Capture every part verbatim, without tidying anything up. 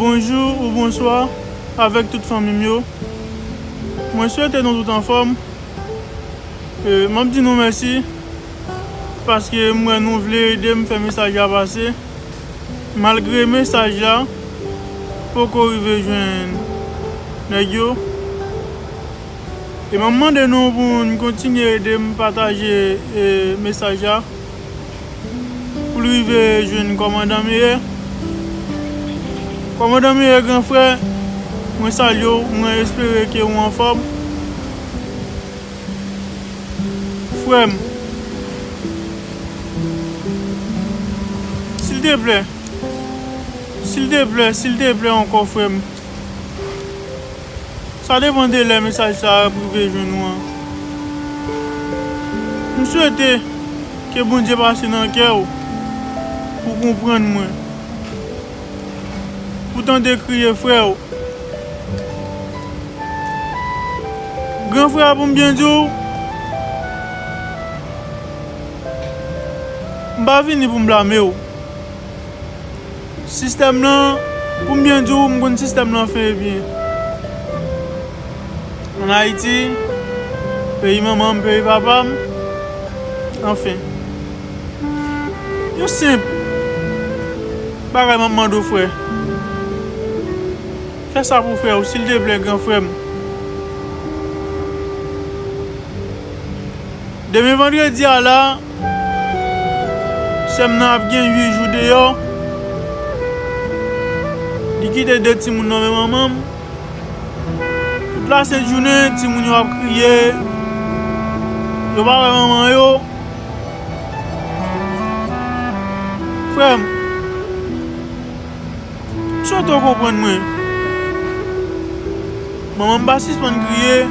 Bonjou ou bonswa avèk tout fanmi m yo. Mwen swete nou tout anfòm. E, m ap di nou mèsi paske m wè nou vle ede m fè mesaj la pase. Malgre mesaj la poko rive jwenn nèg yo. E m ap mande nou pou n kontinye ede m pataje, e, mesaj la pou l rive jwenn kòmandan Meyè. Kòmandan Meyè, gran frè, mwen salye w, mwen espere ke ou anfòm. Frè m, silteplè, silteplè, silteplè ankò, frè m. Sa depann de lè mesaj sa a ap rive jwenn ou an. M swete ke Bondye pase nan kè w pou konprann mwen, pou tande kriye frè w. Gran frè, pou m byen di w, m pa vini pou m blame w. Sistèm lan, pou m byen di w, m konn sistèm lan fen e byen. Ann Ayiti, peyi manman m, peyi papa m, anfen. Yon senp bagay m ap mande w, frè. Fè sa pou frè w, silteplè, gran frè m. Demen vandredi a la, sè m nan ap gen uit jou deyò. Li kite de timoun nan men manman m. Tout lasent jounen, timoun yo ap kriye. Yo pa wè manman yo. Frè m, m swete w konprann mwen. Manman m pa sispann kriye.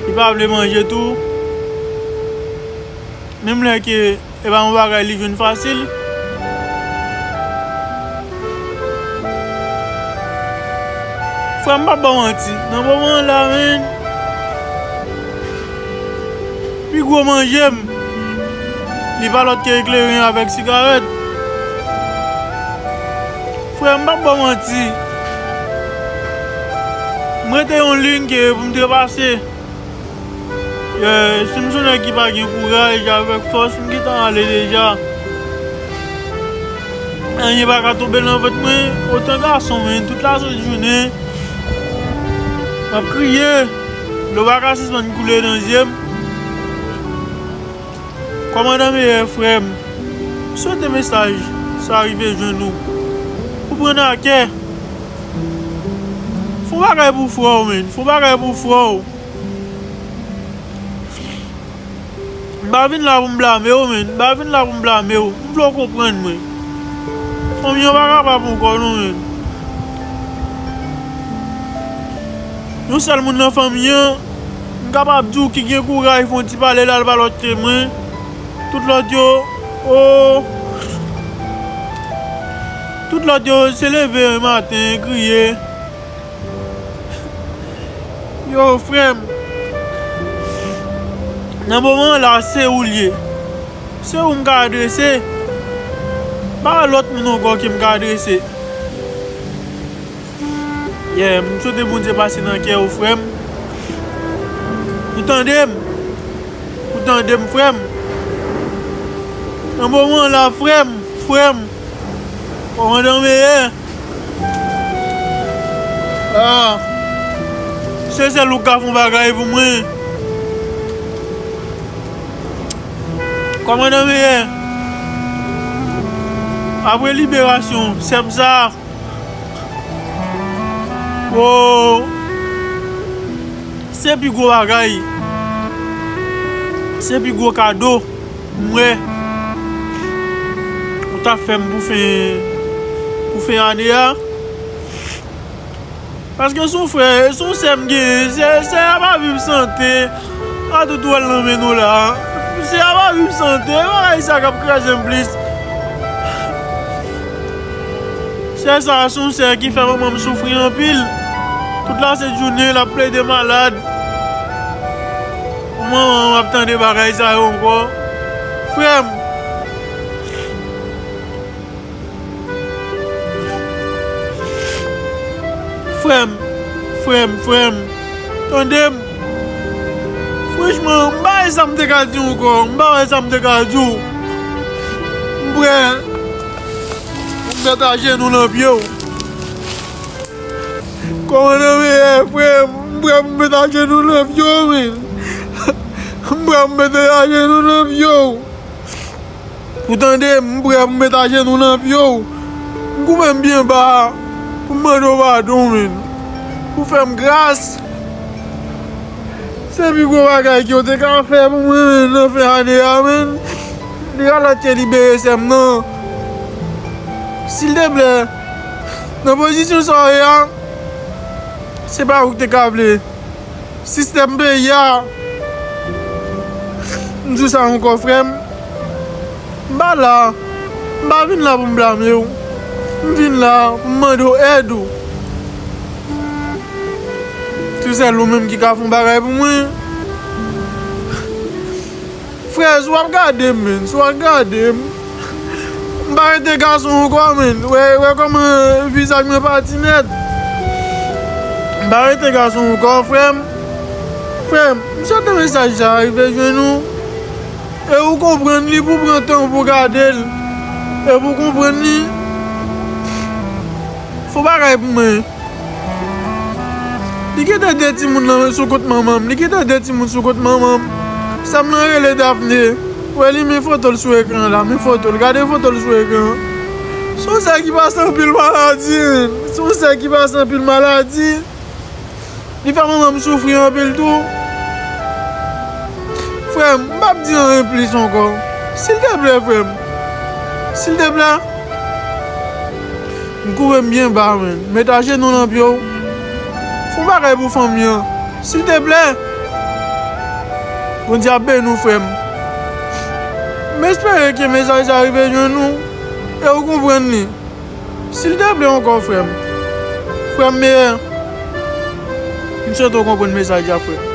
Li pa vle manje tou. Menm lè ke e pa yon bagay li jwenn fasil. Frè m, m p ap ba w manti. Nan moman an la, menn, pi gwo manje m, li pa lòt ke ekleren avèk sigarèt. Frè m, m p ap ba w manti. M rete yon liy ke pou m trepase. Eh, si m se yon nèg ki pa gen kouraj avèk fòs, m gentan ale deja. Anyen pa ka tonbe nan vant mwen. Otan gason, men, tout lasent jounen, m ap kriye. Dlo pa ka sispann koule nan zye m. Kòmandan Meyè, frè m, m swete mesaj sa rive jwenn ou. Ou pran nan kè. Fè yon bagay pou frè w, menn. Fè yon bagay pou frè w. M pa vin la pou m blame w, menn. M pa vin la pou m blame w. M vle w konprann mwen. Fanmi an pa kapab ankò non, menn. Yon sèl moun nan fanmi an, m kapab di w ki gen kouraj fè yon ti pale la, l pa lòt ke mwen. Tout lòt yo, o, tout lòt yo se leve maten, kriye. Yo, frè m, nan moman an la, se ou l ye. Se ou m ka adrese. Pa lòt moun ankò ke m ka adrese. Yeah, m swete Bondye pase nan kè w, frè m. Ou tande m? Ou tande m, frè m? Nan moman an la, frè m, frè m, kòmandan Meyè. Ah, se sèl ou k ka fè yon bagay pou mwen. Kòmandan Meyè, apre liberasyon sè m sa, o, se pi gwo bagay, se pi gwo kado. M wè ou t ap fè m pou fen, pou fen ane a. Paske se yon frè, se yon sè m genyen. Sè, sè a pa viv sante. A tout ou wè l nan men nou la. Sè a pa viv sante. E bagay sa k ap kraze m plis. Sè sa a se yon sè ki fè manman m soufri anpil. Tout lasent jounen, l ap plede malad. Pou manman m ap tande bagay sa yo ankò. Frè m, Frè m, frè m, frè m, tande m. Franchman, m pa wè sa m te ka di w ankò, m pa wè sa m te ka di w. M prè pou m met ajenou nan pye w. Kòmandan Meyè, frè m, m prè pou m met ajenou nan pye w, men. M prè pou m met ajenou nan pye w. Pou tande, m prè pou m met ajenou nan pye w. M koupe m byen ba pou m mande w padon, men. Pou fè m gras. Se pi gwo bagay ke w te ka fè pou mwen, men, nan fen ane a, men. Li rale ke libere sè m nan. Silteplè, nan pozisyon sa w ye a, se pa ou ki te ka vle. Sistèm peyi a. M di w sa ankò, frè m. M pa la. M pa vin la pou m blame w. M vin la pou m mande w èd ou. Se sèl ou menm ki ka fè yon bagay pou mwen. Frè, si w ap gade m, men, si w ap gade m, m pa rete gason ankò, men. Wè, wè kòman vizaj mwen pati nèt. M pa rete gason ankò, frè m. Frè m, m swete mesaj sa a rive jwenn ou. E ou konprann li, pou w pran tan pou w gade l. E pou w konprann li. Fè yon bagay pou mwen. Li kite de timoun nan sou kont manman m. Li kite de timoun sou kont manman m. Sè m nan rele Daphné. Wè li, men foto l sou ekran la. Men foto l. Gade foto l sou ekran. Se yon sè ki pase anpil maladi, men. Se yon sè ki pase anpil maladi. Li fè manman m soufri anpil tou. Frè m, m p ap di anyen plis ankò. Silteplè, frè m. Silteplè. M koupe m byen ba, men. Met ajenou nan pye w. Fè yon bagay pou fanmi an. Silteplè. Bondye ap beni w, frè m. M espere ke mesaj sa rive jwenn ou. E ou konprann li. Silteplè ankò, frè m. Frè m Meyè. M swete w konprann mesaj la, frè m.